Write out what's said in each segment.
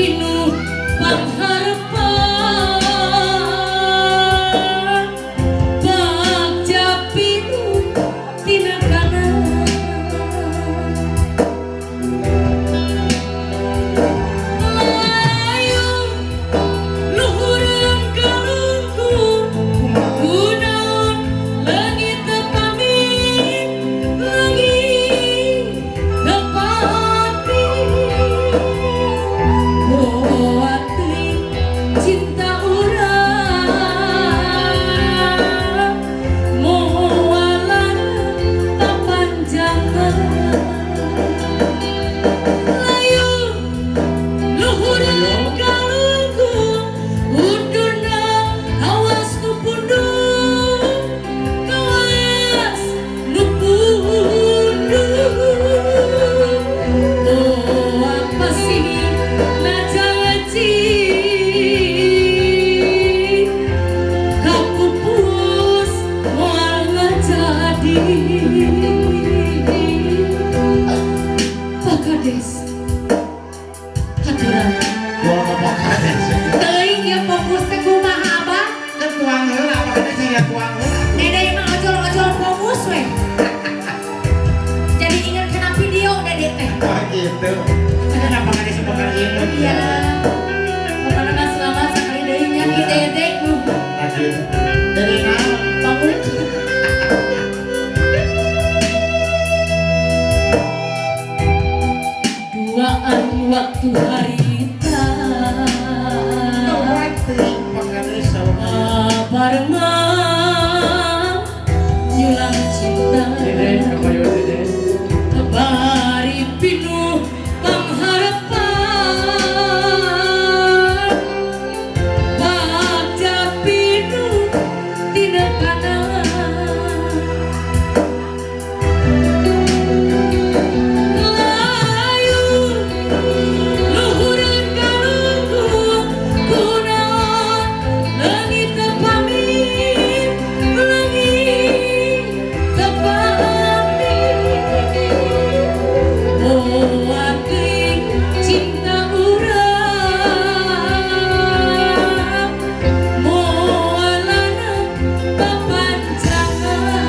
pinuh pangharepan bagja pinuh tina kana layu luhureun kalungku kunaon leungit teu pamit leungit teu pamit moal teuing cinta urang moal tapanjangan layu luhureun kalungku undurna kawas nu pundung kawas nu pundung moal pasti najanji kapupus moal ngajadi. Pak Kades haturan. Gua ngomong kades. Teuing ieu fokus teh kumaha, Abah? Kan tuang heula, Pak Kades saya tuang heula. Dede mah ojol-ojol fokus we. Jadi ingat kena video Dede teh. Oh gitu. Kenapa Kades bukan imut? Iya. Pokoknya mah selamat sekali deui nya ki Dede nu Nah gitu. Dari naon? Bangun. Duaan waktu harita Teuing teuing Pak Kades sama. barengan nyulang cinta Dede, kapayo Dede. bari pinuh pangharepan bagja pinuh tina kana layu luhureun kalungku kunaon leungit teu pamit leungit teu pamit moal teuing cinta urang moalana papanjangan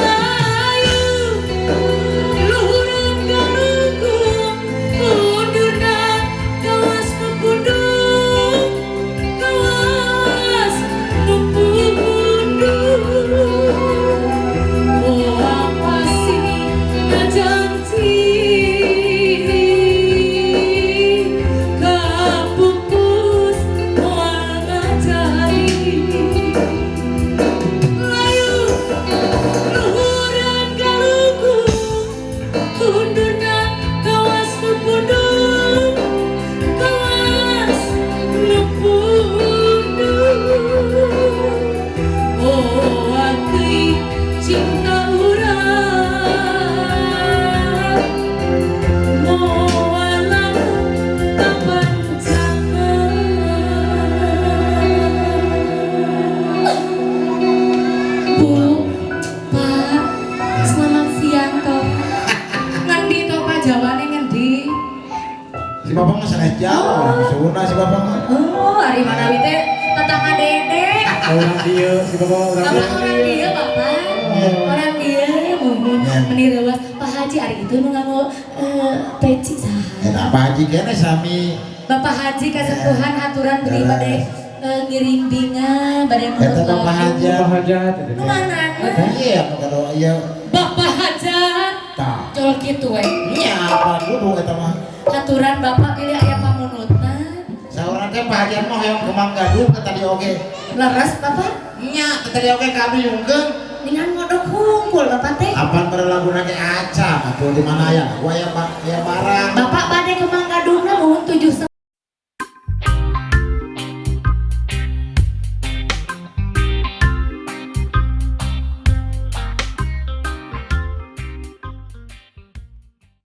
layu luhureun kalungku undurna kawas nu pundung kawas nu pundung moal pasti ngajanji kapupus moal ngajadi layu luhureun kalungku undurna kawas nu pundung kawas nu pundung moal teuing cinta urang moalana tapanjangan. Bu, Pak, selamat siang toh. Ngendi toh Pak Jawane ngendi? Si bapak mah sanes jauh, orang Sunda si bapak mah. Oh, ari manawi teh tetangga Dede. Orang dieu, si bapak orang Bapak dieu. orang dieu Bapak. Orang dieu muhun meni reuwas. Pak Haji ari itu nu nganggo peci saha? Eta Pak Haji kene sami. Bapak Haji kasepuhan haturan beli bade ngiring binga bade Eta nurut Bapak lagu. Hajat. Bapak Hajat. Dede. Nu mana? Iya, kalau iya Bapak Hajat tah. Jol kitu we. Nya apa kudu eta mah. Haturan Bapak pilih aya pamunutna. Saurang teh Pak Hajat mah hoyong kemang gaduh ke tadi oge. Leres Bapak? Nya ke tadi oge kami yungkeun. Dengan ngodok hungkul Bapak teh. Apan berlagu ge aca, atuh di mana aya? Gua aya aya barang.